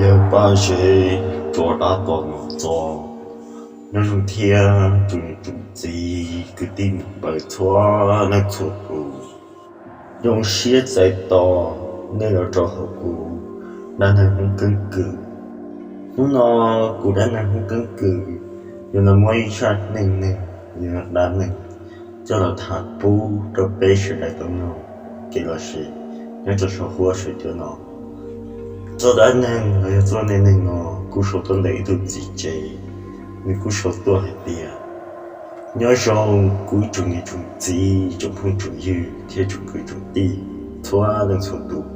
Yawg Paj Zeb rov qab tos Nom Txos, nyob zoo thiab tsoom niam tsoom txiv kwv tij npawg txhua leej txhua tus. Zoo siab txais tos nej los rau hauv kuv dab neeg Hmoob Keeb Kwm. Hnub no kuv dab neeg Hmoob Keeb Kwm yuav los muab ib zaj neej neeg, ib zaj dab neeg coj los tham pub rau peb sawv daws tau mloog kev lom zem nyob rau saum huab saum cua no. Txoj dab neeg los yog txoj neej neeg no kuj sau tuaj ntawm ib tug txiv tsev, nws kuj sau tuaj hais tias, nyob zoo kuv ib tsoom niam tsoom txiv, tsoom phooj tsoom ywg thiab tsoom kwv tsoom tij txhua leej txhua tus.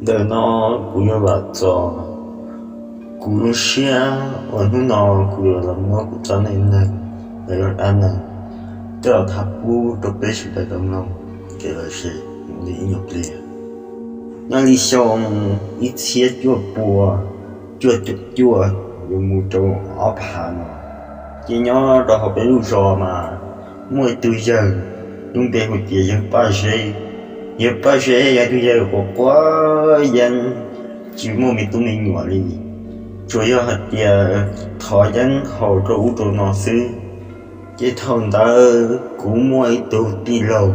Ntawm no kuv yuav vam txog kuv lub siab uas hnub no kuv yuav los muab kuv txoj neej neeg los yog dab neeg coj los tham pub rau peb sawv daws tau mloog kev lom zem mus li ib nyuag pliag. Nyob li xyoo ib txhiab cuaj pua cuaj caum cuaj yuav mus rau ob phav no, ces nyob rau hauv peb lub zos mas muaj ib tug yawg lub npe hu tias yawg Paj Zeb. Yawg Paj Zeb yog ib tug yawg quav quav yeeb, tsis muaj me tub me nyuam li, tsuas yog hais tias thov yeeb haus rau ub rau no xwb. Ces thaum ntawd kuv muaj ib tug tij laug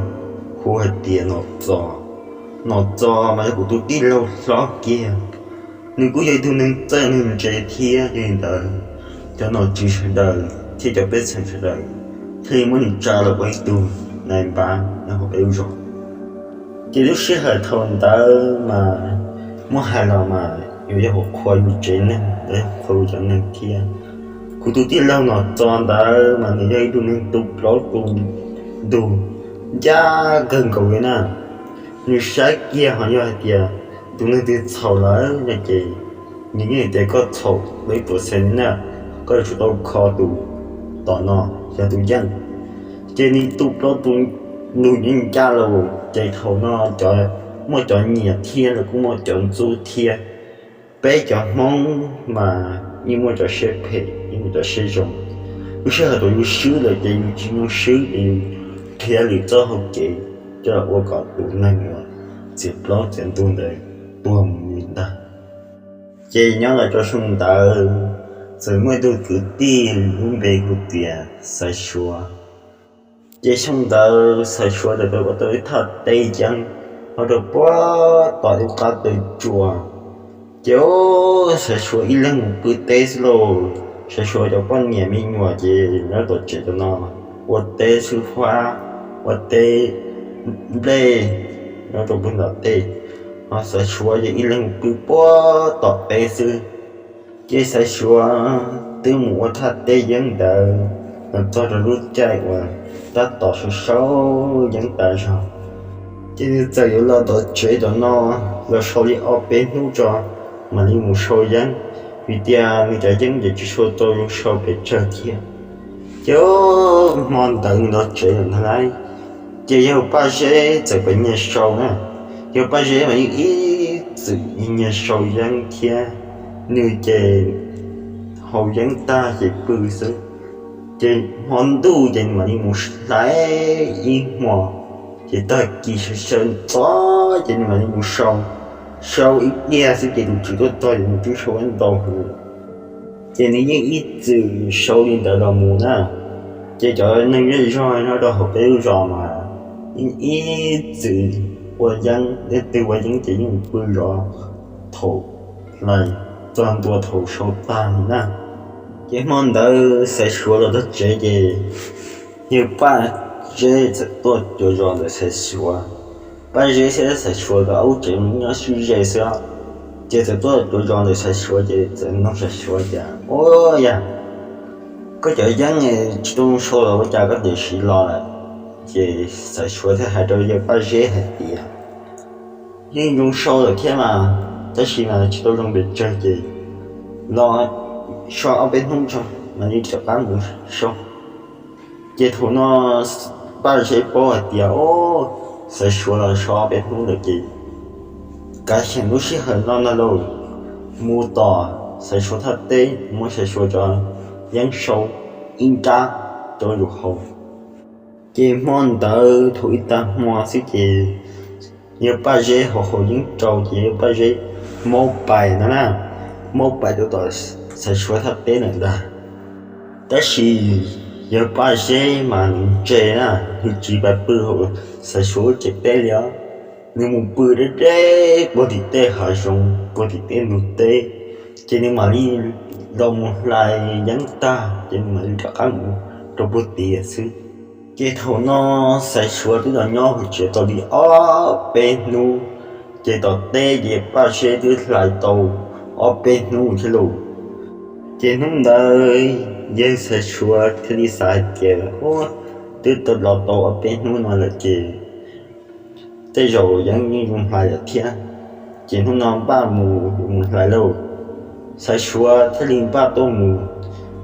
hu hais tias Nom Txos. Nom Txos mas yog kuv tus tij laug hlob kiag, nws kuj yog ib tug neeg txawj neeg ntse thiab. Yog li ntawd, cov nom tswv sawv daws thiab cov pej xeem sawv daws thiaj li muab nws tsa los ua ib tug nais npab nyob hauv peb lub zos. Ces lub sij hawm thaum ntawd mas muab hais los mas yuav yog qhuas yus tsev neeg los yog qhuas yus cov neeg thiab. Kuv tus tij laug Nom Txos ntawd mas nws yog ib tug neeg tu plaub tu ntug ncaj kawg nkaus li na. Nws saib kiag ho yog hais tias tus neeg twg txhaum lawm no ces nws yeej hais tias koj txhaum peb puas xees li na, koj yuav tsum tau kho tus tom no yog tus yeej. Ces nws tu plaub tu ntug ncaj ncaj los ces thaum no cov, muaj cov nyiam thiab los kuj muaj cov ntxub thiab. Peb cov Hmoob mas yeej muaj cov siab phem yeej muaj cov siab zoo. Lub sij hawm thaum yus swb lawm ces yus tsis zoo swb ces yus nrhiav lwm txoj hau kev coj los ua kom tus neeg uas txiav plaub txiav ntug ntawd tuag mus li ntag. Ces nyob los rau xyoo ntawd txawm muaj ib tug kwv tij lub npe hu tias Xaiv Suav. Ces xyoo ntawd Xaiv Suav txawm ua tau ib thaj teb yeeb nyob rau puag tom lub qab taw tsua. Ces Xaiv Suav ib leeg mus pw teb xwb lauj. Xaiv Suav cov poj niam me nyuam ces nyob tom tsev tom no ua teb xwb, ua teb nplej nyob rau puag tom tej, ho Xaiv Suav ces ib leeg mus pw puag tom teb xwb. Ces Xaiv Suav twb mus ua thaj teb yeeb ntawd los txog rau lub caij uas tab tom sau sau yeeb tas zog. Ces nws txawm yuav los tom tsev tom no los sau li ob peb hnub tso mam li mus sau yeeb, vim tias nws cov yeeb ces tsis tshua tau zoo sau pes tsawg thiab. Ces hmo ntawd nws los tsev lawm ntag lauj, ces yawg Paj Zeb txawm pab nyiag sau na. Yawg Paj Zeb mas yeej ib txwm nyiag sau yeeb thiab, nws ces haus yeeb tag ces pw xwb. Ces hmo ntuj ces nws mam li mus hlais ib hmo, ces tag kis sawv sawv ntxov ces nws mam li mus sau. Sau ib pliag xwb ces tus tswv tuaj txog ces nws twb sau ntau heev. Ces nws yeej ib txwm sau li ntawd los mus na. Ces cov neeg zej zog nyob rau hauv peb lub zos mas yeej ib txwm ua yeeb, leej twg ua yeeb ces yeej pw zov thaum hlais txog ntua thaum sau tag li na. Ces hmo ntawd Xaiv Suav los txog tsev ces yawg Paj Zeb txawm tuaj cuav zos ntawm Xaiv Suav. Paj Zeb thiab Xaiv Suav nkawd ob lub tsev nyob sib ze xwb, ces txawm tuaj cuav zos ntawm Xaiv Suav ces txawm nug Xaiv Suav tias, Ua yam, koj cov yeeb tsis tau sau los ua cas koj tiam sis los lawm? Ces Xaiv Suav thiaj hais rau yawg Paj Zeb hais tias, Yeej zoo sau lawm thiab mas, tab sis mas tsis tau zoo pes tsawg ces los so ob peb hnub tso mam li rov qab mus sau. Ces thaum no Paj Zeb paub hais tias, o, Xaiv Suav los so ob peb hnub lawm ces kav xyeem lub sij hawm no ntag lauj, mus tom Xaiv Suav thaj teb muab Xaiv Suav cov yeeb sau ib nrab rau yus haus. Ces hmo ntawd thaum ib tag hmo xwb ces yawg Paj Zeb haus haus yeeb rau ces yawg Paj Zeb maub pais no na. muab pais rau tom Xaiv Suav thaj teb lawm ntag. Tab sis yawg Paj Zeb mas nws ntse na, nws tsis pais pw hauv Xaiv Suav lub tsev teb li os. Nws mus pw deb deb puag tim tej hav zoov, puag tim tej ntug teb, ces nws mam li los mus hlais yeeb tag ces nws mam li rov qab mus rau puag tid xwb. Ces thaum no Xaiv Suav twb los nyob hauv tsev tau li ob peb hnub, ces tom teb ces Paj Zeb twb hlais tau ob peb hnub thiab lauj. Ces hnub ntawd yawg Xaiv Suav thiaj li xav hais tias, Ub, twb los tau ob peb hnub no lawm ces tej zaum yeeb yeej zoo hlais lawm thiab, ces hnub no npaj mus yuav mus hlais lauj. Xaiv Suav thiaj li npaj tuaj mus.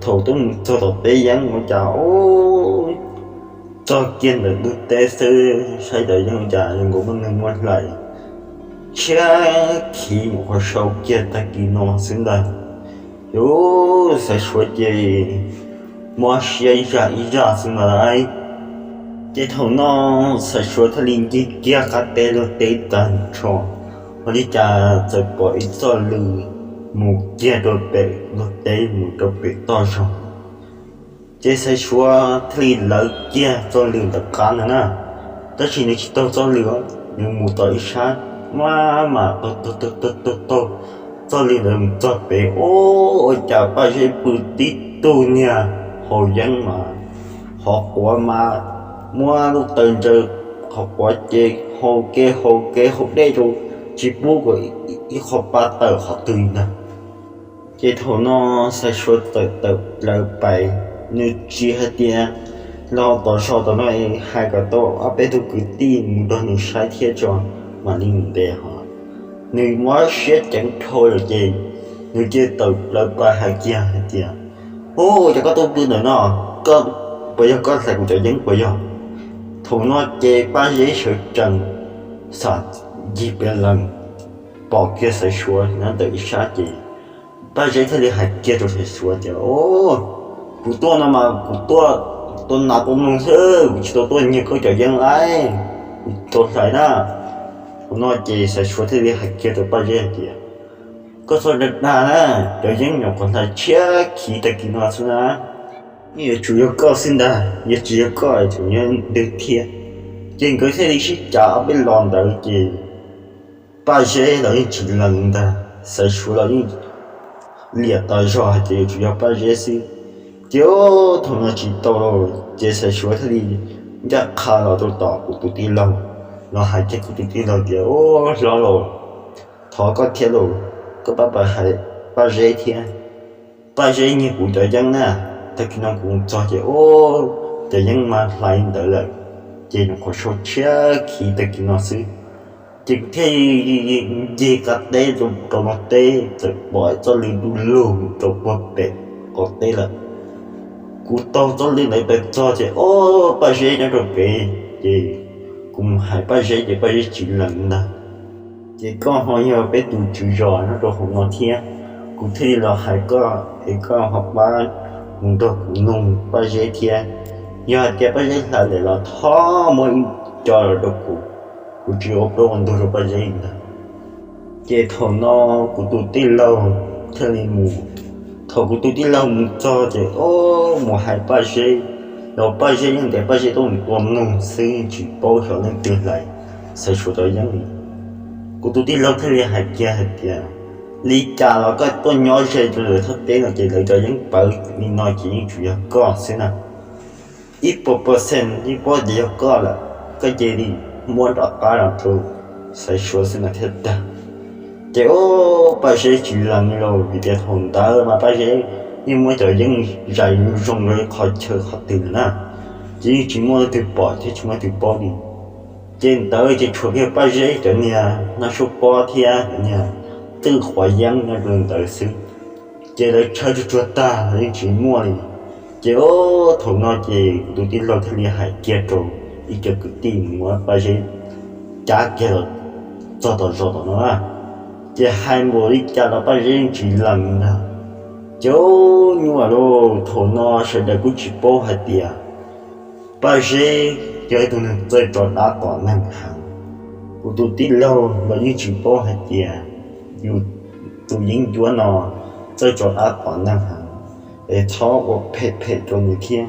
Thaum tuaj mus txog tom teb yeeb ua cas, ub, txog kiag ntawm ntug teb xwb saib cov yeeb ua cas zoo nkaus muaj neeg muaj hlais tshiab khiv nyuam qhuav sau kiag tag kis no xwb ntag. Ub, Xaiv Suav ces mob siab ib zaj ib zaj xwb ntag lauj. Ces thaum no Xaiv Suav thiaj li ncig kiag qab teb luag teb tag nrho, ua li cas txawm pom ib txoj lw mus kiag rau pem luag teb mus rau pem toj zog. Ces Xaiv Suav thiaj li lawv kiag txoj lw ntawd qab ntag na. Tab sis nws tsis taug txoj lw, nws mus tom ib sab, maj mam taug taug taug taug txoj lw ntawd mus txog pem, ub, ua cas Paj Zeb pw tib tug niag haus yeeb mas qhov quav mas muab lub taw ntsaws qhov quav ces haus kev haus kev haus dej rau tsis pub kom ib qho pa tawm qhov twg li ntag. Ces thaum no Xaiv Suav txawm tawm plaws pais, nws tsis hais tias los tom zos tom no hais kom tau ob peb tug kwv tij mus nrog nws saib thiab tso mam li mus ntes hos. Nws mob siab ceev dhau lawm ces nws cia li tawm plaws pais hais kiag hais tias, Ub, cas koj tuaj pw ntawm no, koj puas yog koj hlais kuv cov yeeb puas yog? Thaum no ces Paj Zeb sawv tsees xam ncig pes lees pom kiag Xaiv Suav nyob ntawm ib sab ces Paj Zeb thiaj li hais kiag rau Xaiv Suav tias, Ub, kuv tuaj no mas kuv tuaj, tuaj nas tuaj noog xwb, kuv tsis tau tuaj nyiag koj cov yeeb lauj, kuv tsis tau hlais na. Thaum no ces Xaiv Suav thiaj li hais kiag rau Paj Zeb hais tias, Koj txhob dag dag na, cov yeeb nyuam qhuav hlais tshiab khiv tag kis no xwb na. Yeej yuav tsum yog koj xwb ntag, yog tsis yog koj tseem nyob ntawd thiab. Ces nkawd thiaj li sib cav ob peb lo ntawd ces Paj Zeb los yeej tsis lees ntag, Xaiv Suav los yeej liam tas zog hais tias yuav tsum yog Paj Zeb xwb. Ces thaum no tsis tau lauj, ces Xaiv Suav thiaj li ncaj qha los rau tom kuv tus tij laug, los hais kiag kuv tus tij laug tias, Ub, hlob lauj, thov koj thiab lauj, koj pab pab hais Paj Zeb thiab. Paj Zeb nyiag kuv cov yeeb na, tag kis no kuv mus txog ces ub, cov yeeb mas hlais ntawd lawm, ces nyuam qhuav sau tshiab khiv tag kis no xwb. Ces kuv thiaj ncig qab teb rau no teb txawm pom txoj lw du lug mus rau puag pem qaum teb lawm. Kuv taug txoj lw ntawd pes txog ces ob, Paj Zeb nyob rau pem, ces kuv mus hais Paj Zeb ces Paj Zeb tsis lees ntag. Ces koj ho yog peb tus tswv zos nyob rau hauv no thiab, kuv thiaj li los hais koj es koj ho pab mus nrog kuv nug Paj Zeb thiab. Yog hais tias Paj Zeb hlais lawm los thov muab ib co los rau kuv, kuv tsis ua plaub ua ntug rau Paj Zeb ntag. Ces thaum no kuv tus tij laug thiaj li mus. Thaum kuv tus tij laug mus txog ces ob, mus hais Paj Zeb, los Paj Zeb yeej ntias Paj Zeb tuaj mus tua noog xwb tsis paub xyov leej twg hlais Xaiv Suav cov yeeb li. Kuv tus tij laug thiaj li hais kiag hais tias, Li cas los koj tuaj nyob ze rau lawv thaj teb no ces lawv cov yeeb pawv li no ces yeej tsuas yog koj xwb na. Ib puas percent yeej paub tias yog koj lawm, koj cia li muab rov qab los rau Xaiv Suav xwb mas thiaj tag. Ces ob, Paj Zeb tsis lees li lauj, vim tias thaum ntawd mas Paj Zeb yeej muab cov yeeb zais zoo zoo rau qhov chaw qhov twg lawm na, ces yeej tsis muaj leej twg pom thiab tsis muaj leej twg paub li. Ces ntawd ces tshuav kiag Paj Zeb cov niag noj suab pob thiab cov niag twj quav yeeb nyob rau ntawd xwb. Ces lawv tshawb tsuag tsuag tag los yeej tsis muaj li. Ces ob, thaum no ces kuv tus tij laug thiaj li hais kiag rau ib co kwv tij mus muab Paj Zeb cab kiag los txog tom zos tom no na. Ces hais npaum li cas los Paj Zeb yeej tsis lees ntag. Ces ob, nyuaj lauj, thaum no sawv daws kuj tsis paub hais tias Paj Zeb yog ib tug neeg txawj tso dab tom neeg heev. Kuv tus tij laug los yeej tsis paub hais tias yus tus yeeb ncuab no txawj tso dab tom neeg heev, es txhob ua phem phem rau nws thiab,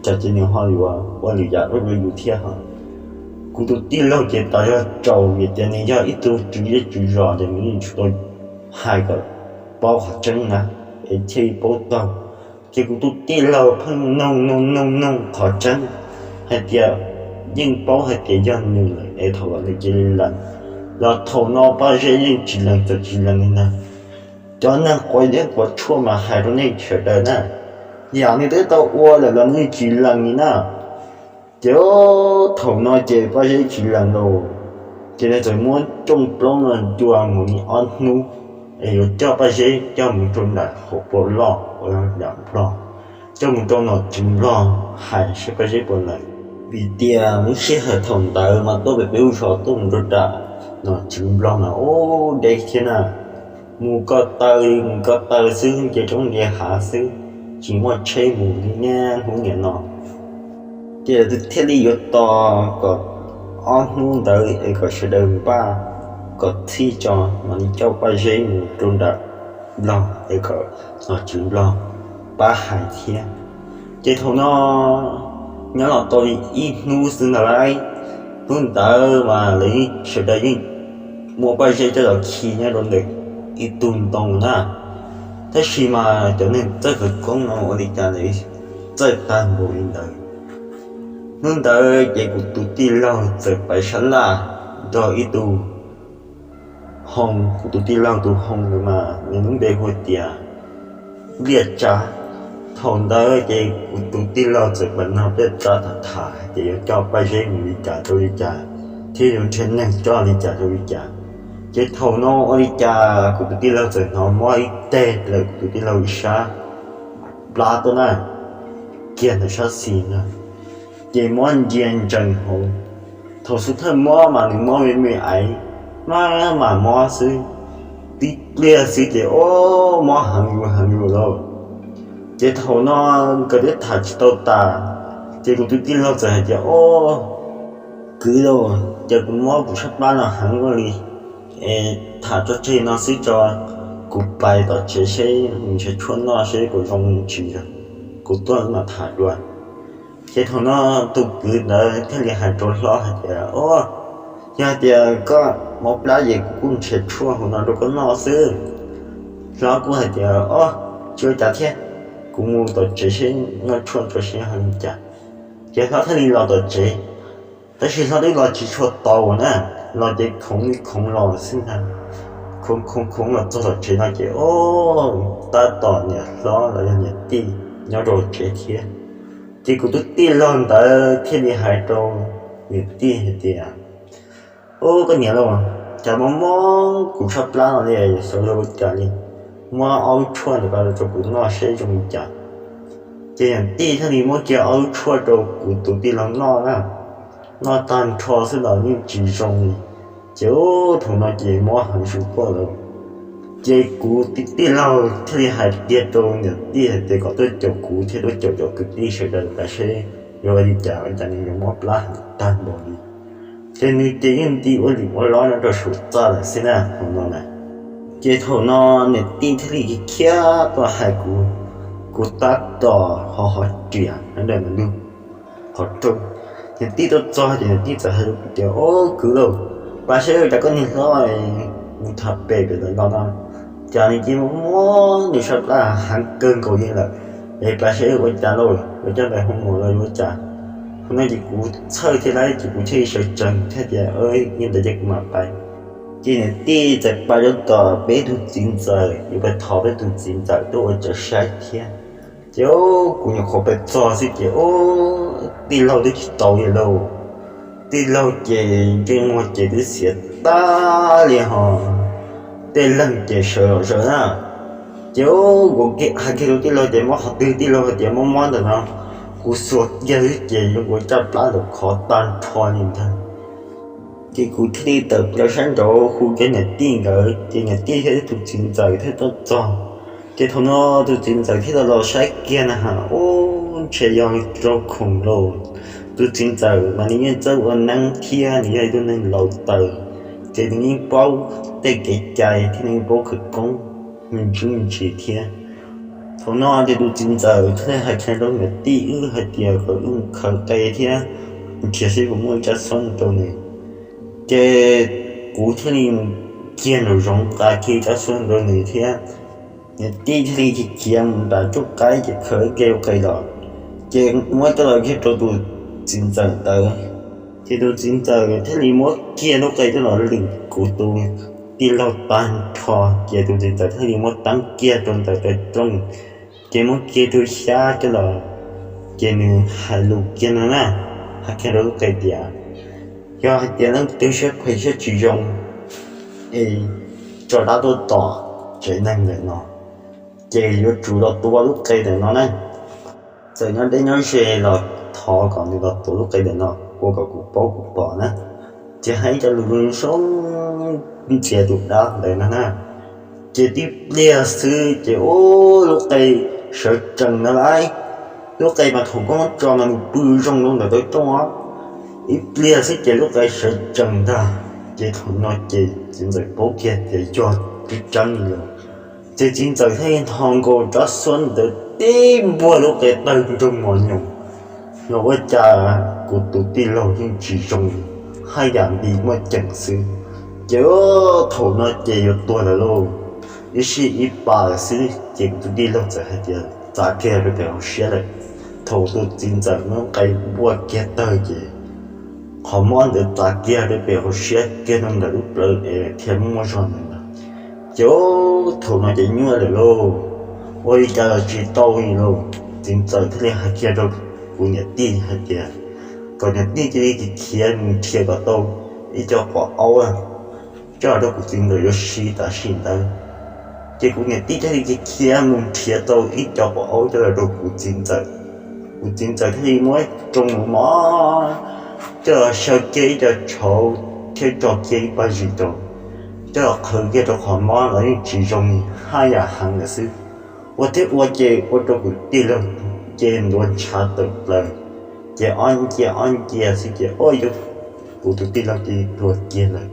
tsam ces nws ho yuav ua lwm yam rau yus thiab hos. Kuv tus tij laug ces tas zog tsaus vim tias nws yog ib tug tswv zej tswv zos ces nws yeej tsum tau hais kom paub qhov tseeb na, es thiaj li paub taug. Ces kuv tus tij laug pheej noog noog noog noog qhov tseeb hais tias yeej paub hais tias yog nws lawm es thaum los nws cia li lees. Los thaum no Paj Zeb yeej tsis lees txawm tsis lees li ntag. Cov neeg quav yeeb quav tshuaj mas hais rau nej sawv daws na, yam nws twb tau ua lawm los nws tsis lees li na. Ces thaum no ces Paj Zeb tsis lees lauj, ces nws txawm muab rooj plaub no ncua mus li ob hnub, es yuav coj Paj Zeb coj mus rau nram hauv paus loj uas yog nram Nplog, coj mus rau nom tswv Nplog hais saib Paj Zeb puas lees. Vim tias lub sij hawm thaum ntawd mas tuaj pem peb lub zos tuaj mus rau nram nom tswv Nplog mas ub deb thiab na. Mus ko taw mus ko taw xwb, nce roob nce hav xwb, tsis muaj tsheb mus li niaj hnub niam no. Ces lawv thiaj li yuav tos kom ob hnub ntawd es kom sawv daws npaj kom txhij tso mam li coj Paj Zeb mus rau nram Nplog es kom nom tswv Nplog pab hais thiab. Ces thaum no nyob los tau li ib hnub xwb ntag lauj. Hnub ntawd mas lawv yeej sawv daws yeej muab Paj Zeb coj los khi nyob rau ntawm ib tug ntoo na. Tab sis mas cov neeg txawj khawv koob no ua li cas lawv txawj tag npaum li ntawd. Hnub ntawd ces kuv tus tij laug txawm pais sab laj nrog ib tug hoo, kuv tus tij laug tus hoo ntawd mas nws lub npe hu tias Npliaj Tsab. Thaum ntawd ces kuv tus tij laug txawm pais nrog Npliaj Tsab tham tham hais tias yuav coj Paj Zeb mus li cas rau li cas thiab yuav nrhiav neeg coj li cas rau li cas. Ces thaum no ua li cas kuv tus tij laug txawm hnov mob ib teg lawm kuv tus tij laug ib sab plab tuaj na, kiag ntawm sab xis na, ces mob ntsia ntsees hauv. Thaum xub thawj mob mas nws mob me me aiv, maj mam mob xwb, tib pliag xwb ces ub mob heev yus heev yus lauj. Ces thaum no nkawd twb tham tsis tau tas, ces kuv tus tij laug txawm hais tias, Ub, kwv lauj, ces kuv mob kuv sab plab no heev ua li, es tham tso tseg no xwb tso, kuv pais tom tsev seb ntshav tshuaj noj seb puas zoo tsis zoo, kuv tuaj mam tham dua. Ces thaum no tus kwv ntawd thiaj li hais rau hlob hais tias, Ub, yog hais tias koj mob plab ces kuv kuj nrhiav tshuaj hauv no rau koj noj xwb. Hlob kuj hais tias, Ub, tsis ua cas thiab, kuv mus tom tsev seb noj tshuaj tso seb ho li cas. Ces hlob thiaj li los tom tsev, tab sis hlob twb los tsis tshua tau na, los ces khoov li khoov los xwb ntag. Khoov khoov khoov los txog tom tsev no ces ub, tab tom niam hlob los yog niam tij nyob rau tsev thiab. Ces kuv tus tij laug ntawd thiaj li hais rau niam tij hais tias, Ub, koj niam lauj, cas mob mob kuv sab plab no li, xyov yog ua cas li, muab ob lub tshuaj ntawd rau kuv noj seb zoo li cas. Ces niam tij thiaj li muab kiag ob lub tshuaj rau kuv tus tij laug noj na, noj tag nrho xwb los yeej tsis zoo li. Ces ub, thaum no ces mob heev su tuaj lawm. Ces kuv tij laug thiaj li hais tiag rau niam tij hais tias kom tuaj caum kuv thiab tuaj caum cov kwv tij sawv daws tas seb yuav ua li cas ua cas nws yuav mob plab heev tag npaum li. Ces nws ces yeej nti ua lim ua lob nyob rau saum txaj lawm xwb na thaum no na. Ces thaum no niam tij thiaj li khiav tuaj hais kuv, kuv tab tom ho hov riam nyob ntawm ntug qhov rooj. Niam tij tuaj txog ces niam tij txawm hais rau kuv tias, Ub, kwv lauj, pab saib ua cas koj niag hlob mus tham pem pem ntawm no no, cas nws cia li mob mob nws sab plab heev kawg nkaus li lawm, es pab saib ua cas lauj, yuav coj pais hu mos los yuav ua cas. Thaum no ces kuv txhawj thiab lauj, ces kuv thiaj li sawv tsees thiab tias, Ua li ntawd ces kuv mam pais. Ces niam tij txawm pais rau tom peb tug txiv ntxawm, yuav pais thov peb tug txiv ntxawm tuaj ua cov saib thiab. Ces kuv nyuam qhuav pais txog xwb ces ub, tij laug twb tsis tau li lauj. Tij laug ces ntsej muag ces twb xiav tag li hos, tej leeg ces sawv los zaws na. Ces ub, kuv hais kiag rau tij laug tias mob qhov twg, tij laug hais tias mob mob ntawm no. Kuv xuas kiag xwb ces zoo nkaus caj plab ntawd khov tag nrho li ntag. Ces kuv thiaj li tawm plaws sab nraud hu kiag niam tij nkawd, ces niam tij thiab tus txiv ntxawm thiaj tuaj txog. Ces thaum no tus txiv ntxawm thiaj los saib kiag na has, ub, ntshe yog raug khoom lauj. Tus txiv ntxawm mas nws yeej txawj ua neeb thiab nws yog ib tug neeg laus taws, ces nws yeej paub tej kev cai thiab nws yeej paub khawv koob. me ntsis me ntsis thiab. Thaum no ces tus txiv ntxawm thiaj li hais kiag rau niam tij wb hais tias kom wb mus khaws qe thiab nrhiav seb puas muaj ib tsab xub rau nws. Ces kuv thiaj li mus kiag nraum zoov nqa kiag tsab xub rau nws thiab. Niam tij thiaj li khiav mus nram cuaj qaib ces khaws kiag lub qe los. Ces muab coj los kiag rau tus txiv ntxawm ntawd. Ces tus txiv ntxawm thiaj li muab kiag lub qe coj los lwm kuv tus tij laug tag nrho. Ces tus txiv ntxawm thiaj li muab teeb kiag rau ntawm taw rooj, ces muab kiag tus xyab coj los. Ces nws hais lus kiag no na, hais kiag rau lub qe tias, yog hais tias leej twg siab phem siab tsis zoo es tso dab tuaj tom tsev neeg ntawm no, ces yuav tsum los tua lub qe ntawm no na. Txawm nyob deb nyob ze los thov kom nws los tua lub qe ntawm no ua kom kuv paub kuv pom na. Ces hais ib co lus zoo ntxias tus dab ntawd no na. Ces tib pliag xwb ces ub, lub qe sawv tsees ntag lauj. Lub qe mas thaum koj muab tso mas nws pw zoo rau ntawm taw rooj os. Ib pliag xwb ces lub qe sawv tsees ntag. Ces thaum no ces txiv ntxawm paub kiag tias yog tseeb tseeb li lawm. Ces txiv ntxawm thiaj li nthos nkaus tsab xub ntawd tib npuaj lub qe tawg nrog mos nyoos. Los ua cas kuv tus tij laug yeej tsis zoo, haj yam li muaj ceem xwb. Ces thaum no ces yuav tuag lawm lauj. Ib sij ib pas lawm xwb ces kuv tus tij laug txawm hais tias txav kiag rau pem hauv siab lawm. Thaum tus txiv ntxawm muab qe npuaj kiag tawg ces qhov mob ntawd txav kiag rau pem hauv siab kiag rau ntawm lub plawv es thiaj muaj zog ntawd ntag. Ces thaum no ces nyuaj lawm lauj, ua li cas los tsis tau li lauj. Txiv ntxawm thiaj li hais kiag rau kuv niam tij hais tias kom niam tij cia li khiav mus nrhiav kom tau ib co quav aub coj los rau kuv txiv ntxawm yuav si tam sim ntawd. Ces kuv niam tij thiaj li khiav mus nrhiav tau ib co quav aub coj los rau kuv txiv ntxawm. Kuv txiv ntxawm thiaj li muab rau mus mov coj los xyaw kiag ib co tshauv thiab tso kiag ib pab zis rau, coj los qhwv kiag rau qhov mob los yeej tsis zoo li, haj yam heev lawm xwb. Ua thiab ua ces ua rau kuv tij laug ces ntuav ntshav tawm plaws, ces ob ncia ob ncia xwb ces ua rau kuv tus tij laug ces pluag kiag lawm.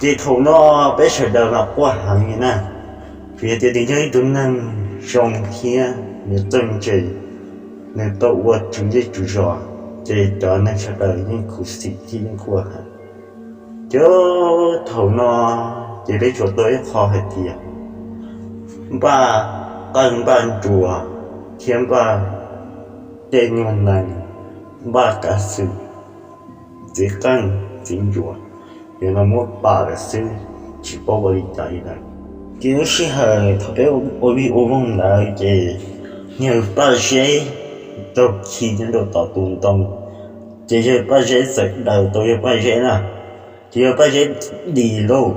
Ces thaum no peb sawv daws mas quaj heev li na, vim hais tias nws yog ib tug neeg zoo thiab nws txawj ntse, nws tau ua tswv zej tswv zos, ces cov neeg sawv daws yeej khuv xim thiab yeej quaj heev. Ces thaum no ces peb tsuas tau ib qho hais tias npaj qawj npaj nruas thiab npaj tej nyuag nees, npaj kav xwm, txiv qeej txiv nruas, yuav los muab pam lawm xwb, tsis paub ua li cas li lawm. Ces lub sij hawm thaum peb ua vij ua voog ntawd ces yawg Paj Zeb raug khi nyob rau tom tus ntoo, ces yawg Paj Zeb txawm daws tau yawg Paj Zeb na, ces yawg Paj Zeb dim lauj.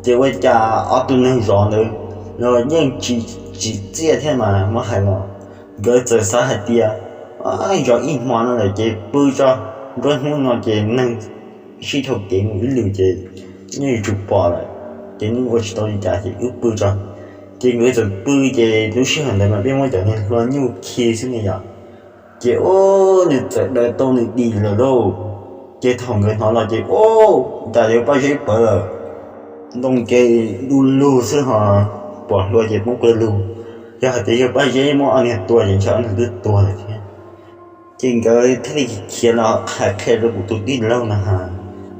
Ces ua cas ob tug neeg zov ntawd los yeej tsis txiaj thiab mas muab hais los, nkawd txawm xav hais tias zov ib hmo no lawm ces pw tso, nruab hnub no ces neeg sib dhau kev mus ib lwm ces yeej yuav tsum pom lawm, ces yeej ua tsis tau li cas ces wb pw tso. Ces nkawd txawm pw ces lub sij hawm ntawd mas peb muab cov niag hlua nyuj khi xwb ne yom. Ces ub, nws txawm daws tau nws dim lawm lauj. Ces thaum nkawd hnov los ces ub, cas yawg Paj Zeb pawv lawm. Ntoo ces du lug xwb ho, pom hlua ces poob qw lug. Yog hais tias yawg Paj Zeb muab ob niag tua ces ntshe ob niag twb tuag lawm thiab. Ces nkawd thiaj li khiav los hais qhia rau kuv tus tij laug na has.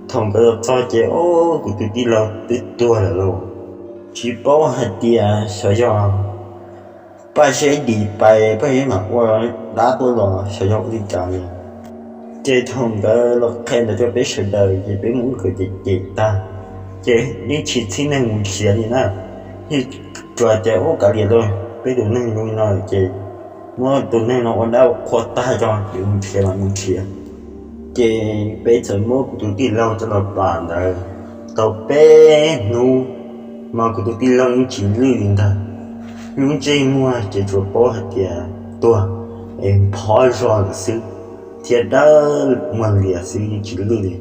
Thaum nkawd los txog ces ub, kuv tus tij laug twb tuag lawm lauj. Tsis paub hais tias xyov yog Paj Zeb dim pais Paj Zeb mam ua dab tuaj los xyov yog ua li cas li. Ces thaum nkawd los qhia ntawd rau peb sawv daws ces peb muab nkawd cem cem tag, ces yeej tsis txhib neeg mus nrhiav li na. Yeej tsuas tias ub, kav liam lauj, peb tus neeg zoo li no ces muab tus neeg no ua dab ua qhua tag tso, yuav mus nrhiav los mus nrhiav. Ces peb txawm muab kuv tus tij laug coj los pam ntawd tau peb hnub, mas kuv tus tij laug yeej tsis lwj li ntag. Lub ntsej muag ces tsuas paub hais tias tuag es phob zog lawm xwb, thiab dawb muag lias xwb yeej tsis lwj li.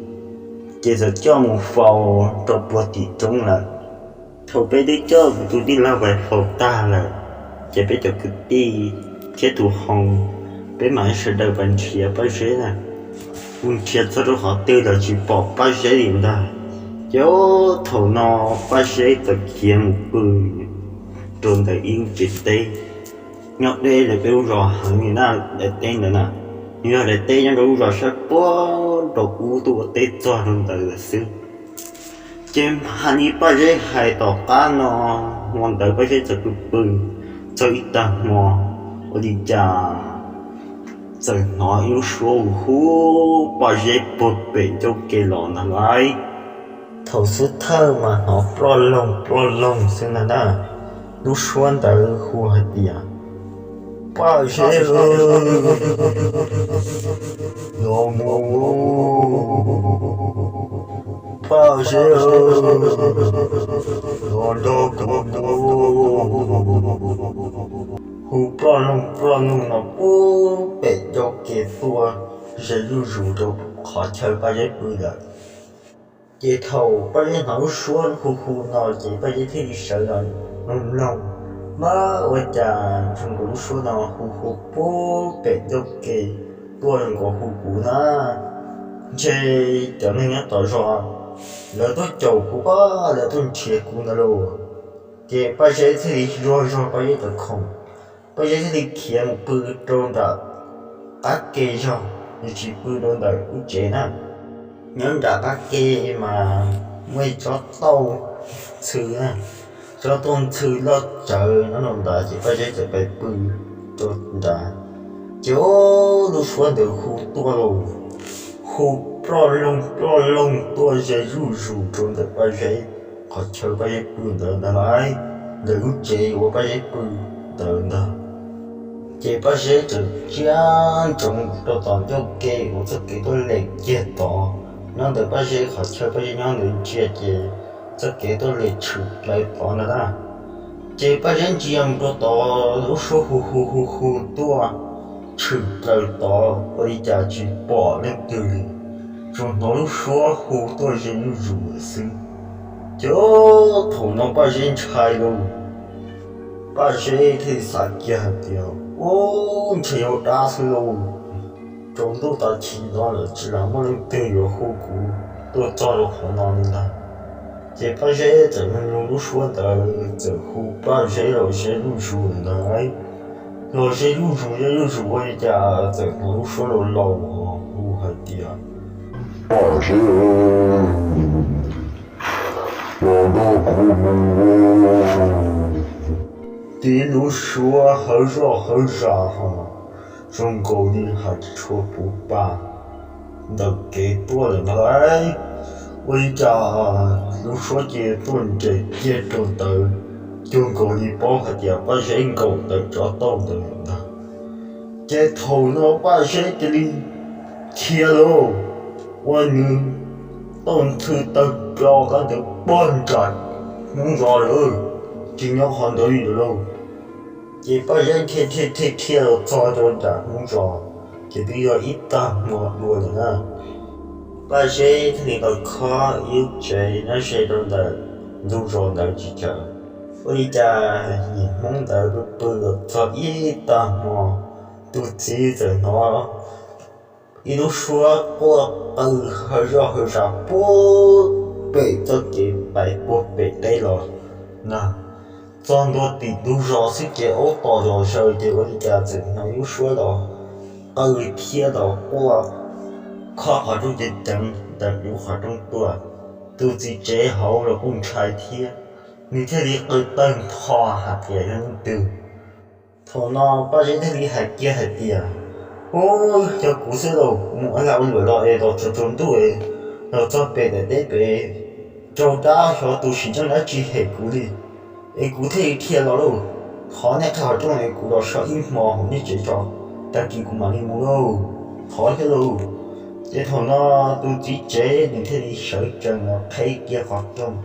Ces txawm coj mus faus rau puag tim roob lawm. Thaum peb twb coj kuv tus tij laug pais faus tag lawm, ces peb cov kwv tij thiab tus hoo, peb mam sawv daws pais nrhiav Paj Zeb na. Mus nrhiav txog rau qhov twg los tsis pom Paj Zeb li ntag. Ces thaum no Paj Zeb txawm khiav mus pw rau ntawm ib lub tsev teb nyob deb li peb lub zos heev li na. Daim teb ntawd na, yog daim teb nyob rau lub zos sab puag rau ub tuaj ua teb txog rau ntawd lawm xwb. Ces hais li Paj Zeb hais tom qab no, hmo ntawd Paj Zeb txawm pw pw txog ib tag hmo, ua li cas txawm hnov ib lub suab hu hu Paj Zeb puag pem ncauj ke los ntag lauj. Thaum xub thawj mas hnov ploj loog ploj loog xwb ntag na. Lub suab ntawd hu hais tias, Paj Zeb, los mus, Paj Zeb, los nrog kuv mus. Hu ploj loog ploj loog no puag pem ncauj ke tuaj ze zuj zus rau qhov chaw Paj Zeb pw lawm. Ces thaum Paj Zeb hnov lub suab hu hu no ces Paj Zeb thiaj li sawv los mloog mloog, mas ua cas zoo nkaus lub suab no hu hu puag pem ncauj ke tuaj zoo nkaus hu kuv na. Ntshe cov neeg nyob tom zos lawv tuaj caum kuv, lawv tuaj nrhiav kuv ntawd lauj. Ces Paj Zeb thiaj li zuag zog Paj Zeb cov khoom, Paj Zeb thiaj li khiav mus pw rau nram qab ke zog, nws tsis pw rau ntawm lub tsev na. Nyob nram qab ke mas muaj ib tsob tauj ntxhw na, tsob tauj ntxhw loj tsawv nyob rau ntawd ces Paj Zeb txawm pais pw rau nrad. Ces lub suab ntawd hu tuaj lauj, hu ploj loog ploj loog tuaj ze zuj zus rau ntawm Paj Zeb qhov chaw Paj Zeb pw ntawd ntag lauj, ntawm lub tsev uas Paj Zeb pw ntawd ntag. Ces Paj Zeb txawm ntsia ntsoov rau tom ncauj ke uas txoj kev tuaj lem kiag tod, nyob ntawm Paj Zeb qhov chaw Paj Zeb nyob ntawd ntsia ces txoj kev tuaj lem tshwm plaws tod ntag na. Ces Paj Zeb ntsia mus rau tod, lub suab hu hu hu hu tuaj tshwm plaws tod ua li cas tsis pom leej twg li, tsuas hnov lub suab hu tuaj ze zuj zus lawm xwb. Ces thaum no Paj Zeb ntshai lauj, Paj Zeb thiaj li xav kiag hais tias, Ub, ntshe yog dab xwb lauj, tsaus ntuj tas chim no lawm tsis lam muaj leej twg yuav hu kuv tuaj txog rau qhov no li ntag. Ces Paj Zeb txawm mloog lub suab ntawd txawm hu Paj Zeb los ze zuj zus ntag. Los ze zuj zus ze zuj zus ua li cas txawm hnov lub suab laus laus ho hu hais tias, Paj Zeb, los nrog kuv mus. Tib lub suab hawv zoj hawv zas ho zoo nkaus li hais tshua puv pa ntawm kev tuaj lawm ntag lauj. Ua li cas lub suab cia tuaj nres kiag rau ntawd cuag nkaus li paub hais tias Paj Zeb nkaum ntawm tsob tauj ntawd lawm ntag. Ces thaum no Paj Zeb cia li dhia lauj, ua nws tauj ntxhw tawg plo qab ntawd puag nram Hmoob zos lawm, tsis nyob qhov ntawd li lawm lauj. Ces Paj Zeb dhia dhia dhia dhia los txog rau nram Hmoob zos, ces twb yog ib tag hmo dua lawm na. Paj Zeb thiaj li tau khob ib lub tsev nyob ze rau ntawm ntug zos ntawd tsis tsawg. Ua li cas niam Hmoob ntawd pw pw los txog ib tag hmo, tus txiv txawm hnov ib lub suab quaj qw hawv zoj hawv zas puag pem txoj kev pais puag pem teb los na. Txog ntua tim ntug zos xwb ces aub tom zom zaws ces ua li cas txawm hnov ib lub suab los qw thiab los quaj khob qhov rooj ceev ceev ntawm lub qhov rooj tuaj. Tus txiv tsev hauv los kuj ntshai thiab, nws thiaj li qw tawg ntho hais tias yog leej twg. Thaum no Paj Zeb thiaj li hais kiag hais tias, Ub, yog kuv xwb lauj, mus ua lag ua luam los es los tsaus tsaus ntuj es los txog pem daim teb pem, raug dab xyov tus sim neej dab tsi hem kuv li, es kuv thiaj li dhia los lauj. Thov nej qhib qhov rooj es kuv los so ib hmo hauv nej tsev tso, tag kis kuv mam li mus lauj, thov thiab lauj. Ces thaum no tus txiv tsev nws thiaj li sawv tsees los qhib kiag qhov rooj,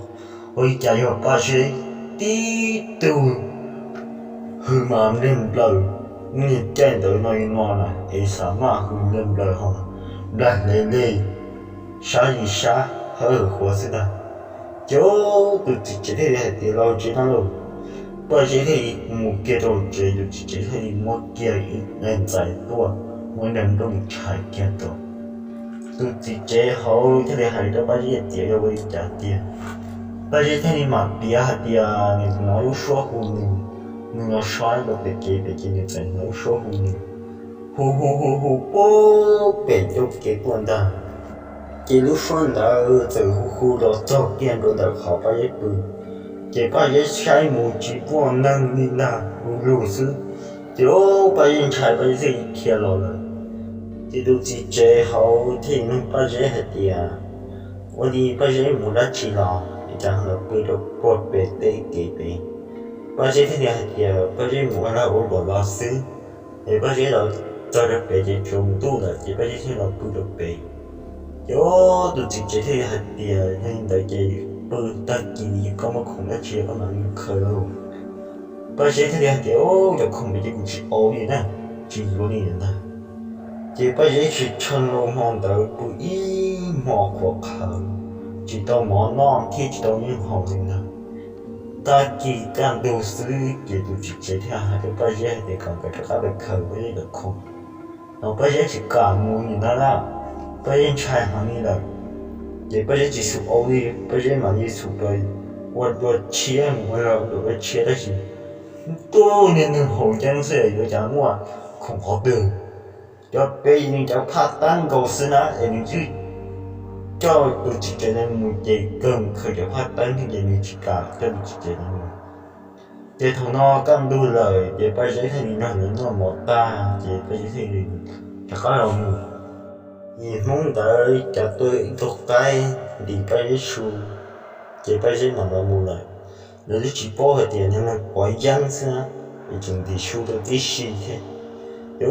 ua li cas yog Paj Zeb tib tug hws mas nplej nplaws, lub niag caij ntawd no li no na es xa maj hws nplej nplaws ho nplaig hle li sab li sab hawb hawm qhuav xwb ntag. Ces tus txiv tsev thiaj li hais tias, Los tsev no lauj. Paj Zeb thiaj li mus kiag rau tsev, tus txiv tsev thiaj li muab kiag ib daig ntxais tuaj, muab daim nplooj tshais kiag rau. Tus txiv tsev hauv thiaj li hais rau Paj Zeb tias, Yog ua li cas tiag? Paj Zeb thiaj li mam piav hais tias nws hnov lub suab hu nws, nws los so rau pem kev pem ces nws txawm hnov lub suab hu nws, hu hu hu hu puag pem cov kev puag ntag. Ces lub suab ntawd txawm hu hu los txog kiag ntua ntawm qhov Paj Zeb pw, ces Paj Zeb saib mus tsis muaj neeg li ntag, du lug xwb. Ces Paj Zeb ntshai, Paj Zeb thiaj li dhia los lawm. Ces tus txiv tsev hauv thiaj nug Paj Zeb hais tias, ua li Paj Zeb mus dab tsi los es cas los pw rau puag pem tej kev pem? Paj Zeb thiaj li hais tias Paj Zeb mus ua lag ua luam los xwb, es Paj Zeb los txog rau pem ces tsaus ntuj lawm ces Paj Zeb thiaj los pw rau pem. Ces tus txiv tsev thiaj li hais tias, yog li ntawd ces pw, tag kis koj muaj khoom dab tsi koj mam li khaws lauj. Paj Zeb thiaj li hais tias, cov khoom ntawd ces kuv tsis au li na, tsis yuav li ntag. Ces Paj Zeb tsis tshee lauj, hmo ntawd pw ib hmo qhuav qhawv, tsis tau mov noj thiab tsis tau nyiaj haus li ntag. Tag kis kaj ntug xwb ces tus txiv tsev thiaj hais rau Paj Zeb hais tias kom nkawd rov qab pem khaws Paj Zeb cov khoom. No Paj Zeb tsis kam mus li ntag na, Paj Zeb ntshai heev li lawm. Ces Paj Zeb tsis xav au li, Paj Zeb mam li xav ua dua tshiab, mus ua lag ua luam dua tshiab tab sis tub niag neeg haus yeeb xwb yuav cas muaj khoom qhov twg. Cov pem nws cov phaj teeb nkaus xwb na es nws twb coj tus txiv tsev ntawd mus ces kawg khaws cov phaj teeb thiab ces nws tsis kam coj tus txiv tsev ntawd mus. Ces thaum no kaj ntug lawm ces Paj Zeb thiaj li nrog lawv noj mov tag ces Paj Zeb thiaj li rov qab los mus. Yim hnub ntawd cas tuaj ib tug qaib ntim Paj Zeb su, ces Paj Zeb mam los mus lawm. Lawv twb tsis paub hais tias niag neeg pov yeeb xwb na, es tseem ntim su rau tib si thiab. Ces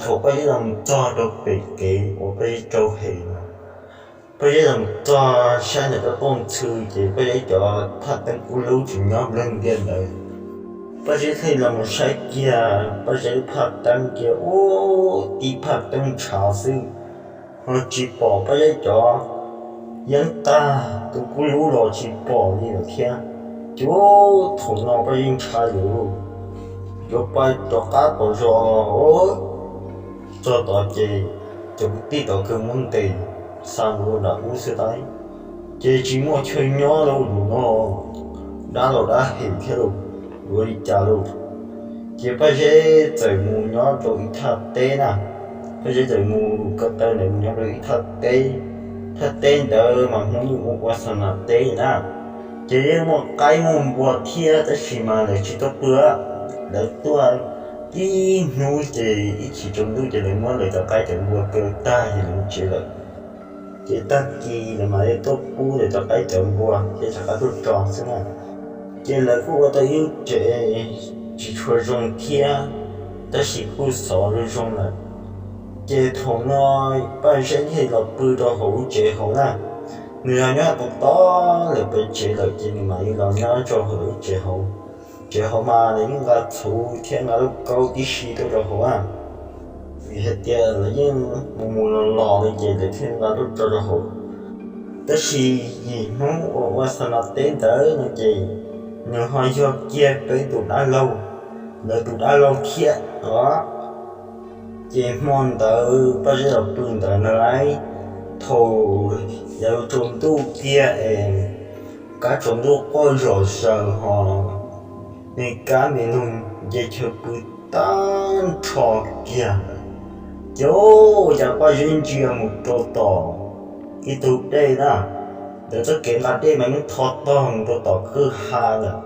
thaum Paj Zeb los mus txog rau pem kev uas Paj Zeb rau hem no, Paj Zeb los mus txog saib ntawm rab qauj ntxhw ces Paj Zeb cov phaj teeb kub lub tseem nyob nplawg ntiaj ntawd. Paj Zeb thiaj los mus saib kiag Paj Zeb lub phaj teeb ces ub, tib phaj teeb ntshav xwb, ho tsis pom Paj Zeb cov yeeb tag, tus kub lub los tsis pom li lawm thiab. Ces thaum no Paj Zeb ntshai lawm lauj, yuav pais rov qab tom zos los txog tod ces cov kwv tij tod kawg muab ntes xa mus rau nram ub xwb lauj. Ces tsis muaj chaw nyob lauj, nim no dab los dab hem thiab lauj, yuav ua li cas lauj? Ces Paj Zeb txawm mus nyob rau ib thaj teb na. Paj Zeb txawm mus ko taw ntawd mus nyob rau ib thaj teb. Thaj teb ntawd mas Hmoob yeej hu ua xa nas teb na. Ces yeej muaj qaib muaj npua thiab tab sis mas lawv tsis tuaj pw, lawv tuaj tib hnub ces ib chim tsaus ntuj ces lawv muab lawv cov qaib cov npua kaw tag ces lawv mus tsev lawm. Ces tag kis lawv mam li tuaj pub lawv cov qaib cov npua thiab rov qab tuaj tso xwb na. Ces lawv kuj ua tau ib lub tsev tsis tshua zoo thiab, tab sis kuj xov zoo zoo lawm. Ces thaum no Paj Zeb thiaj los pw rau hauv lub tsev hauv na. Nws los nyob tau tod lawm pem tsev lawm ces nws mam li los nyob rau hauv lub tsev hauv. Tsev hauv mas nws yeej nqa txhuv thiab nqa lauj kaub tib si tuaj rau hauv na. Vim hais tias lawv yeej mus mus los los li ces lawv thiaj nqa tuaj tso rau hauv. Tab sis yim hnub uas ua xa nas teb ntawd no ces nws ho yog kiag peb tus dab laug, lawv tus dab laug thiab os. Ces hmo ntawd Paj Zeb los pw ntawd na, thaum yav tsaus ntuj kiag es kab tsaus ntuj quaj zom zaws ho me kab me noog nce chaw pw tag nrho kiag. Ces ua cas Paj Zeb ntsia mus rau tom ib tug dej na, ntawd txoj kev nqa dej mas yeej tho tog mus rau tom kwj ha lawm.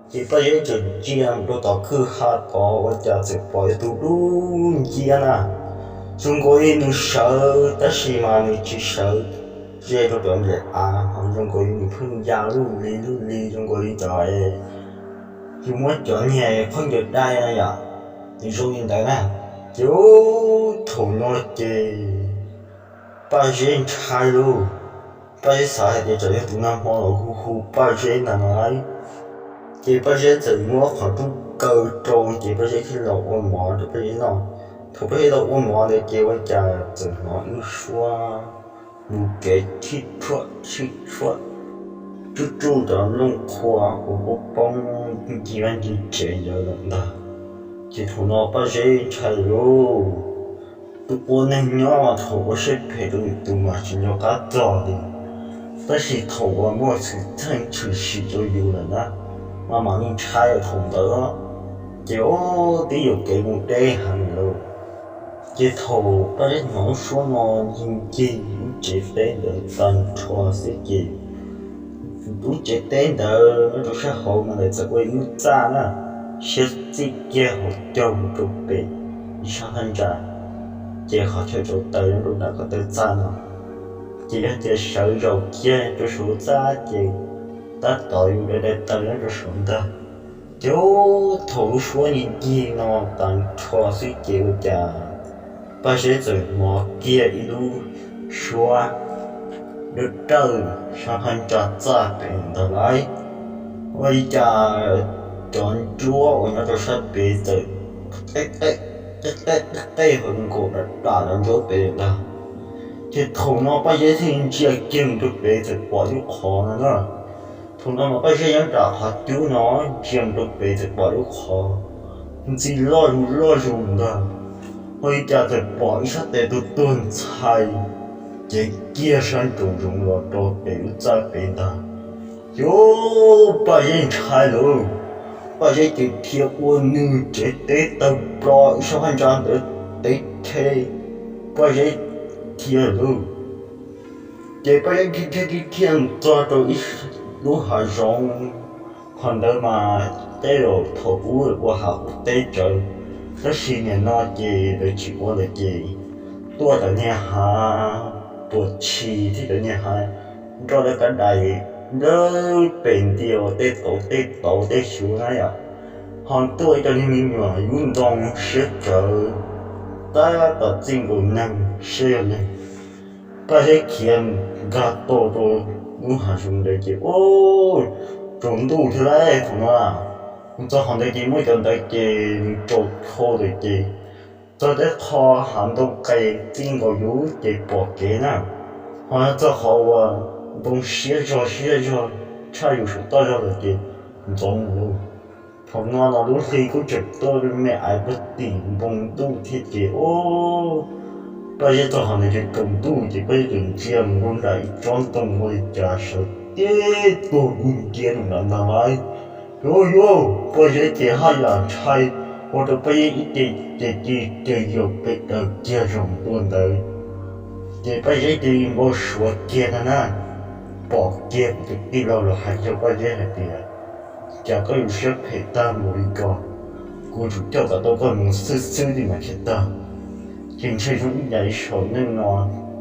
Ces Paj Zeb txawm ntsia mus rau tom kwj ha tod ua cas txawm pom ib tug dub nciab na, zoo nkaus li nws sawv tab sis mas nws tsis sawv ze rau cov nplej av, ho zoo nkaus li nws pheej ya luj li luj li zoo nkaus li cov, yus muab cov niag khaub ncaws dai na yom, nws zoo li ntawd na. Ces thaum no ces Paj Zeb ntshai lauj, Paj Zeb xav hais tias tsam yog tus nag hmo los hu hu Paj Zeb ntag no lauj. Ces Paj Zeb txawm muab qhov rooj kaw rau ces Paj Zeb thiaj los ua mov rau Paj Zeb noj. Thaum Paj Zeb los ua mov ntawd ces ua cas txawm hnov ib suab mus kev thib tshuaj thib tshuaj tsuj tsuj cov nplooj qhua uas poob poob ncig vaj ncig tsev ntawd lawm ntag. Ces thaum no Paj Zeb ntshai lauj, tus ua neeg nyob mas thaum ua siab phem rau lwm tus mas tsis nco qab txog li. Tab sis thaum uas muaj txheej tshwm sim rau yus lawm na, mas mam li ntshai thaum ntawd. Ces ub, twb yuam kev mus deb heev lawm. Ces thaum Paj Zeb hnov lub suab no ncig ncig lub tsev teb ntawd tag nrho xwb ces lub tsev teb ntawd nyob rau sab hauv mas lawv txawm ua ib lub txaj na, siab txij kiag hauv caug mus rau pem ib sab phab ntsa. Ces qhov chaw rauv taws nyob rau nram qhov taw txaj no, ces yog tias sawv zaum kiag rau saum lub txaj ces tab tom yus dai dai taws nyob rau saum ntag. Ces thaum lub suab ncig ncig no tag nrho xwb ces ua cas Paj Zeb txawm hnov kiag ib lub suab dawb dawb sab phab ntsa txaj pem ntag lauj. Ua li cas cov nruab uas nyob rau sab pem txawm qeb qeb qeb qeb qeb qeb hauv nkaus dam dam cov nruab pem ntag. Ces thaum no Paj Zeb thiaj ntsia kiag mus rau pem txawm pom lub qhov no na. Thaum no mas Paj Zeb nyob nram qhov cub no ntsia mus rau pem txawm pom lub qhov ntxi loj zus loj zus ntag. Ua li cas txawm pom ib sab tes tuag tuag ntxhais cev kiag sab nraum zoov los rau pem lub txaj pem ntag. Ces Paj Zeb ntshai lawm, Paj Zeb ces dhia ua nws tsev teb tawg plo ib sab phab ntsa ntawd teb rhe Paj Zeb dhia lawm. Ces Paj Zeb dhia dhia dhia dhia mus txog rau ib lub hav zoov. Qhov ntawd mas tej zaum thaum ub ua hav ua teb tsawv, tab sis nim no ces lawv tsis ua lawm ces tuaj cov niag hav puas tshis thiab cov niag hav nroj dab kab dais nplawg pem ntias uas tej tauv tej tauv tej xyuv na yom. Ho tuaj ib co niag me nyuam yub ntoo siab tsawv tab tom txij nkaus neeg siab yog neeg. Paj Zeb khiav nkag tau rau lub hav zoov ntawd ces ub, tsaus ntuj thiab lauj. Thaum no mus txog qhov ntawd ces muaj cov ntawd ces nws tsaus dhau lawm ces txog tej qho hav ntoo qes txij nkaus yus ces pom kev na. Ho txog qhov uas ntoo siab zog siab zog tshaj yus saum toj zog lawm ces ntxoov mus lauj. Thaum no los lub hli kuj tseem tuaj me aiv puag tim npoo ntuj thiab ces ub, Paj Zeb txog qhov ntawd ces tsaus ntuj ces Paj Zeb txawm ntsia mus rau nram ib tsob ntoo ua li cas sawv tib tug dub nciab rau nrad ntag lauj. Yuav yuav Paj Zeb ces haj yam ntshai, ua rau Paj Zeb ib ce ces ci ces yaum pes daws kiag zoo tua ntawd. Ces Paj Zeb cia li npau suav kiag ntag na, pom kiag kuv tus tij laug los hais rau Paj Zeb hais tias, cas koj yuav siab phem tag npaum li ko, kuv tsum coj kom tau koj mus xwb xwb li mas thiaj tag. Ces ntshe zoo ib yam li saum neej no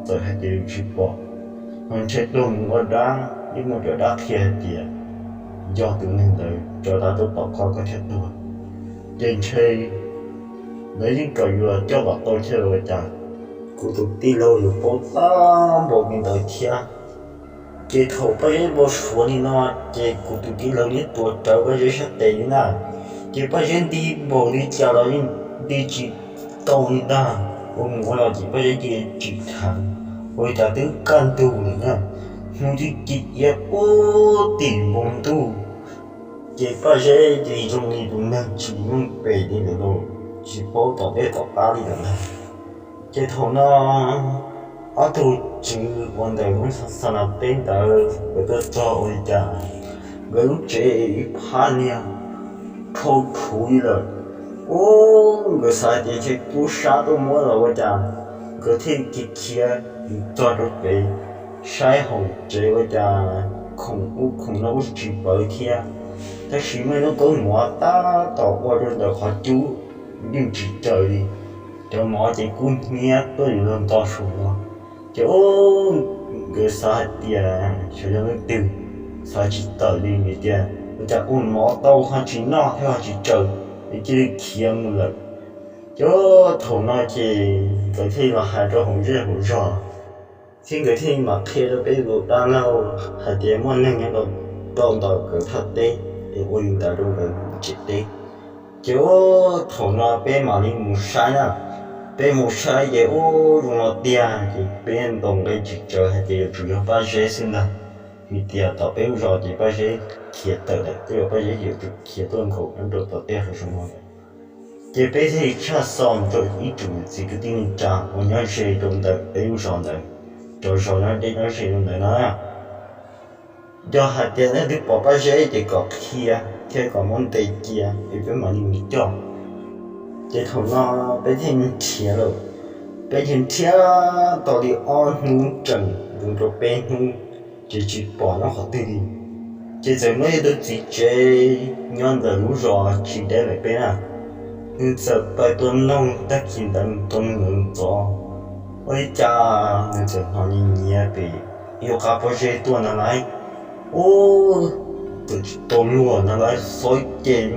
txawm hais tias yus tsis pom, ho ntshe tuag mus ua dab yeej muaj cov dab qhia hais tias yog tus neeg ntawd cov dab tuaj tom koj koj thiaj tuag. Ces ntshe lawv yeej kom yus coj kom tau thiaj ua cas kuv tus tij laug yuav paub tag npaum li ntawd thiab. Ces thaum Paj Zeb npau suav li no, ces kuv tus tij laug yeej tuav rawv Paj Zeb sab tes li na. Ces Paj Zeb nti npaum li cas los yeej nti tsis tau li ntag, ua mus ua los ces Paj Zeb cia li tsim dheev, ua li cas twb kaj ntug lawm na, hnub twb ci iab puag tim npoo ntuj. Ces Paj Zeb cia li zoo li tus neeg tsis meej pem li ntawd lauj, tsis paub tom ntej tom qab li lawm ntag. Ces thaum no ob tug tswv uas ntawm lub xa na teb ntawd nkawd tuaj txog ua li cas, nkawd lub tsev ib phab niag dhau rhuv li lawm. Ub, nkawd xav hais tias ntshe tub sab tuaj muab los ua cas, nkawd thiaj khiav khiav txog rau pem saib hauv tsev ua cas khoom ub khoom no kuj tsis pawv thiab. Tab sis muaj ib lub koob mov tab tom ua rau ntawm qhov cub, yeej tsis tsaws li. Cov mov ces kub hnyiab tuaj yu luag nto saum no. Ces ub, nkawd xav hais tias xyov yog leej twg, xav tsis tawm li, vim tias ua cas ua mov tau ho tsis noj thiab ho tsis tsaws, es cia li khiav mus lawm. Ces thaum no ces nkawd thiaj los hais rau hauv zej hauv zos, thiab nkawd thiaj mam qhia rau peb tus dab laug hais tias muaj neeg nyob rau ntawm nkawd thaj teb es ua li ntawd rau nkawd tsev teb. Ces thaum no peb mam li mus saib na, peb mus saib ces ub, zoo no tiag ces peb ntaus nqe tsis tsawg hais tias yuav tsum yog Paj Zeb xwb ntag, vim tias tom peb lub zos ces Paj Zeb khiav tawm lawm, tej zaum Paj Zeb yuav tsum khiav tuaj nkaum nyob rau tom tej hav zoov no lawm. Ces peb thiaj li tshaj xo mus rau ib tsoom niam txiv kwv tij neej tsa uas nyob ze rau ntawm peb lub zos ntawd, cov zos nyob deb nyob ze rau ntawd no na. Yog hais tias nej twb pom Paj Zeb ces kom qhia thiab kom muab ntes cia es peb mam li mus coj. Ces thaum no peb thiaj nrhiav lawm, peb thiaj nrhiav tau li ob hnub tseem mus rau peb hnub ces tsis pom nyob qhov twg li. Ces txawm muaj ib tug txiv tsev nyob ntawm lub zos tsis deb ntawm peb na, nws txawm pais tua noog tag kis ntawd nws tua noog ntawd ntxov, ua li cas nws txawm hnov nyiav nyiav pem ib qab pob zeb tuaj ntag lauj. Ub, txawm tsis tau luag ntag lauj, xob ces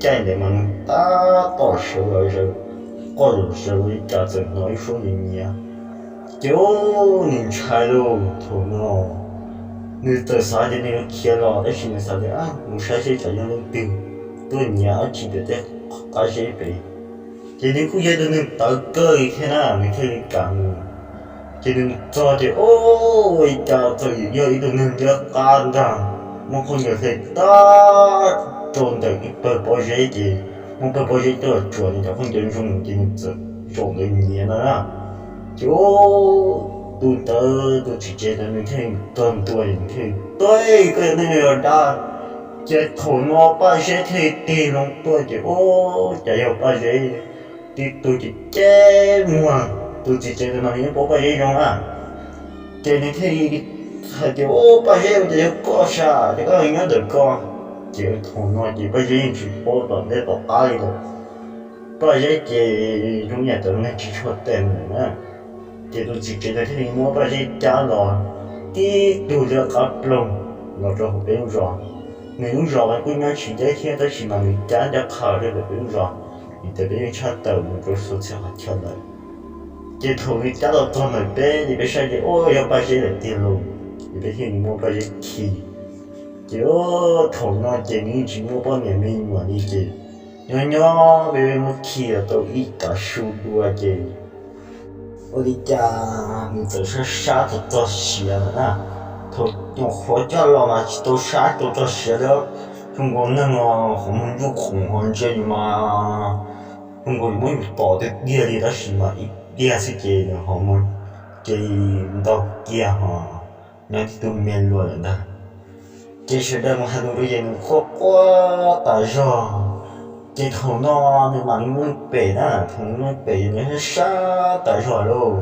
caij ntawd mas nws tab tom sawv los zaws, qoj los zaws ua li cas txawm hnov ib suab nyiav nyiav. Ces ub, nws ntshai lauj, thaum no nws txawm xav tias nws yuav khiav los tab sis nws xav tias mus saib seb tsam yog leej twg tuaj nyiav dab tsi pem tej qab zeb pem. Ces nws kuj yog ib tug neeg tawv kawg li thiab na, nws thiaj li kam mus. Ces nws mus txog ces ub, ua li cas txawm yog ib tug neeg liab qab ntag, muab khaub ncaws hle tag rau ntawm ib pawg pob zeb ces muab pawg pob zeb coj los tsuam nws cov khaub ncaws ntsoog ces nws txawm zaum ntawd nyiav no na. Ces ub, tus ntawd tus txiv tsev ntawd nws thiaj li tuag ntua, nws thiaj li tuaj, koj yog neeg los yog dab? Ces thaum no Paj Zeb thiaj li tig loo tuaj ces ub, cas yog Paj Zeb tib tug ces cem muag, tus txiv tsev ntawd mas nws yeej paub Paj Zeb zoo na. Ces nws thiaj li hais tias ub, Paj Zeb, ua cas yog koj sas, ces koj nyob ntawm ko. Ces thaum no ces Paj Zeb yeej tsis paub tom ntej tom qab li lawm. Paj Zeb ces zoo yam cov neeg tsis tshua tau mus na. Ces tus txiv tsev ntawd thiaj li muab Paj Zeb cab los tib tug liab qab ploog los rau hauv peb lub zos. Nws lub zos mas kuj nyob tsis deb thiab tab sis mas nws cab ncaj qha rau ntawm peb lub zos, vim tias peb yeej tshaj tawm mus rau xyoo txhia qhov chaw lawm. Ces thaum nws cab los txog ntawm peb ces peb saib ces ub, yog Paj Zeb lawm tiag lauj, ces peb thiaj li muab Paj Zeb khi. Ces thaum no ces nws yeej tsis muaj poj niam me nyuam li ces nyob nyob peb muab khi tau ib tav su dua ces ua li cas nws txawm sab sab txog txog siav lawm na. Thaum nyuam qhuav coj los mas tsis tau sab tau txog siav li, zoo nkaus neeg qhov muag ncuj khoom ho ntsia yus mas zoo nkaus yus muab yus tom tiag tiag li tab sis mas ib pliag xwb ces nws ho mus ces ntau kiag ho nyob tib tug me luag lawm ntag. Ces sawv daws mus hais lus rau ces nws quaj quaj tas zog. Ces thaum no nws mam li muaj pem na, thaum nws muaj pem ces nws sab sab tas zog lauj.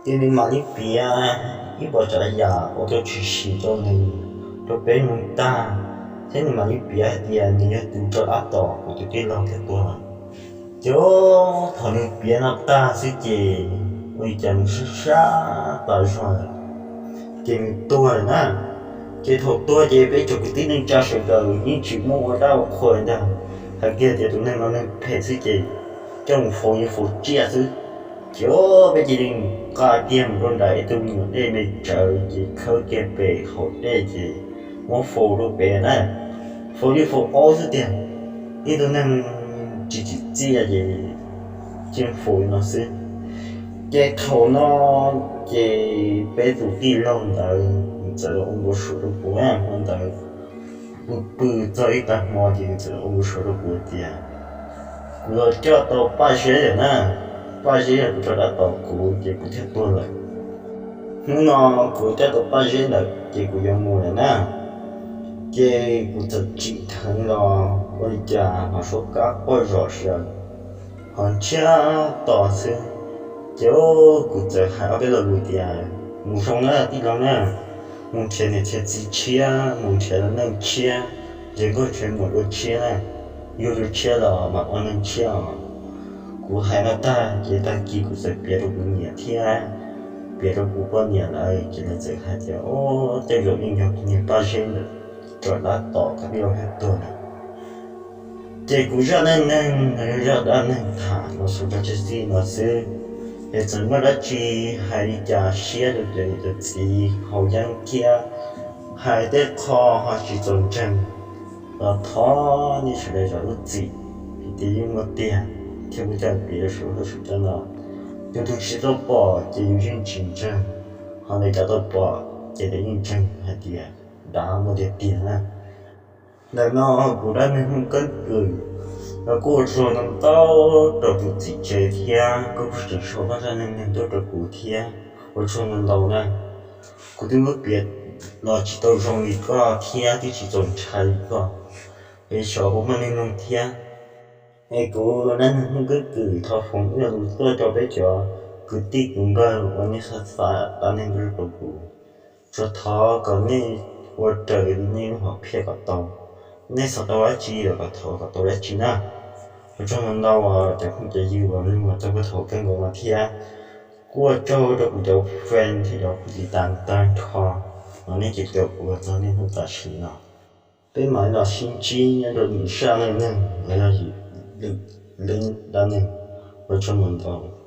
Ces nws mam li piav ib puas tsav yam ua rau tshwm sim rau nws rau peb mloog tag, thiab nws mam li piav hais tias nws yog tus rov qab tom kuv tus tij laug thiab tuag lawm. Ces thaum nws piav no tag xwb ces ua li cas nws sab sab tas zog lawm, ces nws tuag lawm na. Ces thaum tuag ces peb cov kwv tij neej tsa sawv daws yeej tsis muaj ua dab ua qhua ntag, hais kiag tias tus neeg no neeg phem xwb ces coj mus faus yeej faus tsiaj xwb. Ces peb cia li nqa kiag mus rau nram ib tug me nyuam dej me tsawv ces khawb kiag pem hauv dej ces muab faus rau pem na. Faus yeej faus aub xwb tiag, ib tug neeg tsis tsim txiaj ces yeej faus li no xwb. Ces thaum no ces peb tus tij laug ntawd nws txawm los ua npau suav rau kuv na, hmo ntawd pw pw txog ib tag hmo ces nws txawm los ua npau suav rau kuv tias kuv los coj tau Paj Zeb lawm na, Paj Zeb yog tus rov qab tom kuv ces kuv thiaj tuag lawm. Hnub no kuv coj tau Paj Zeb lawm ces kuv yuav mus lawm na. Ces kuv txawm tsim dheev los ua li cas hnov suab kab quaj zom zaws ho ntshiab to xwb. Ces kuv txawm hais ob peb lo lus tias mus zoo na tij laug na, mus nrhiav niam nrhiav txiv tshiab, mus nrhiav neej tshiab, nrhiav nkauj nrhiav muam dua tshiab na, yug dua tshiab los mam ua neeg tshiab os. Kuv hais no tag ces tag kis kuv txawm piav rau kuv niam thiab piav rau kuv poj niam lawv ces lawv txawm hais tias o, tej zaum yeej yog niag Paj Zeb ntawd rov qab tom kuv tij laug thiab tuag lawm. Ces kuv zaj neej neeg no yog zaj dab neeg tham los xaus rau tag xwb no xwb. Es txawm muaj dab tsi hais li cas siab rau cov niam cov txiv hauv yeeb thiab hais tej qho ho tsis txaus ntseeg los thov nej sawv daws zam lub txim, vim tias yeej muaj tiag thiab kuv coj piav rau saum huab saum cua no. Tus twg tsis tau pom ces yus yeej tsis ntseeg, ho lawv cov tau pom ces lawv yeej ntseeg hais tias dab muaj tiag tiag na. Ntawm no kuv dab neeg Hmoob keeb kwm los kuj ua tsaug ntau ntau rau tus txiv tsev thiab koj kuj tseem sau koj zaj neej neeg tuaj rau kuv thiab, ua tsaug ntau ntau na. Kuv twb muab piav los tsis tau zoo li koj thiab twb tsis txaus ntshai li koj, es xyov puas muaj neeg mloog thiab. Es kuv Dab Neeg Hmoob Keeb Kwm thov foom ib lo lus tuaj rau peb cov kwv tij kwv npawg uas nej xa xa dab neeg tuaj rau kuv, tsuas thov kom nej ua raws li nej lub hom phiaj kom tau. Nej xav tau dab tsi los kom thov kom tau dab tsi na. Ua tsaug ntau ntau cov phooj cov ywg uas mloog los txog puag thaum kawg nkaus no thiab. Kuj ua tsaug rau kuv cov fan thiab cov phub tiv tas tag nrho uas nej caum caum kuv los txog niaj hnub tam sim no. Peb mam li los sib ntsib nyob rau lwm zaj neej neeg los yog lwm lub dab neeg. Ua tsaug ntau ntau.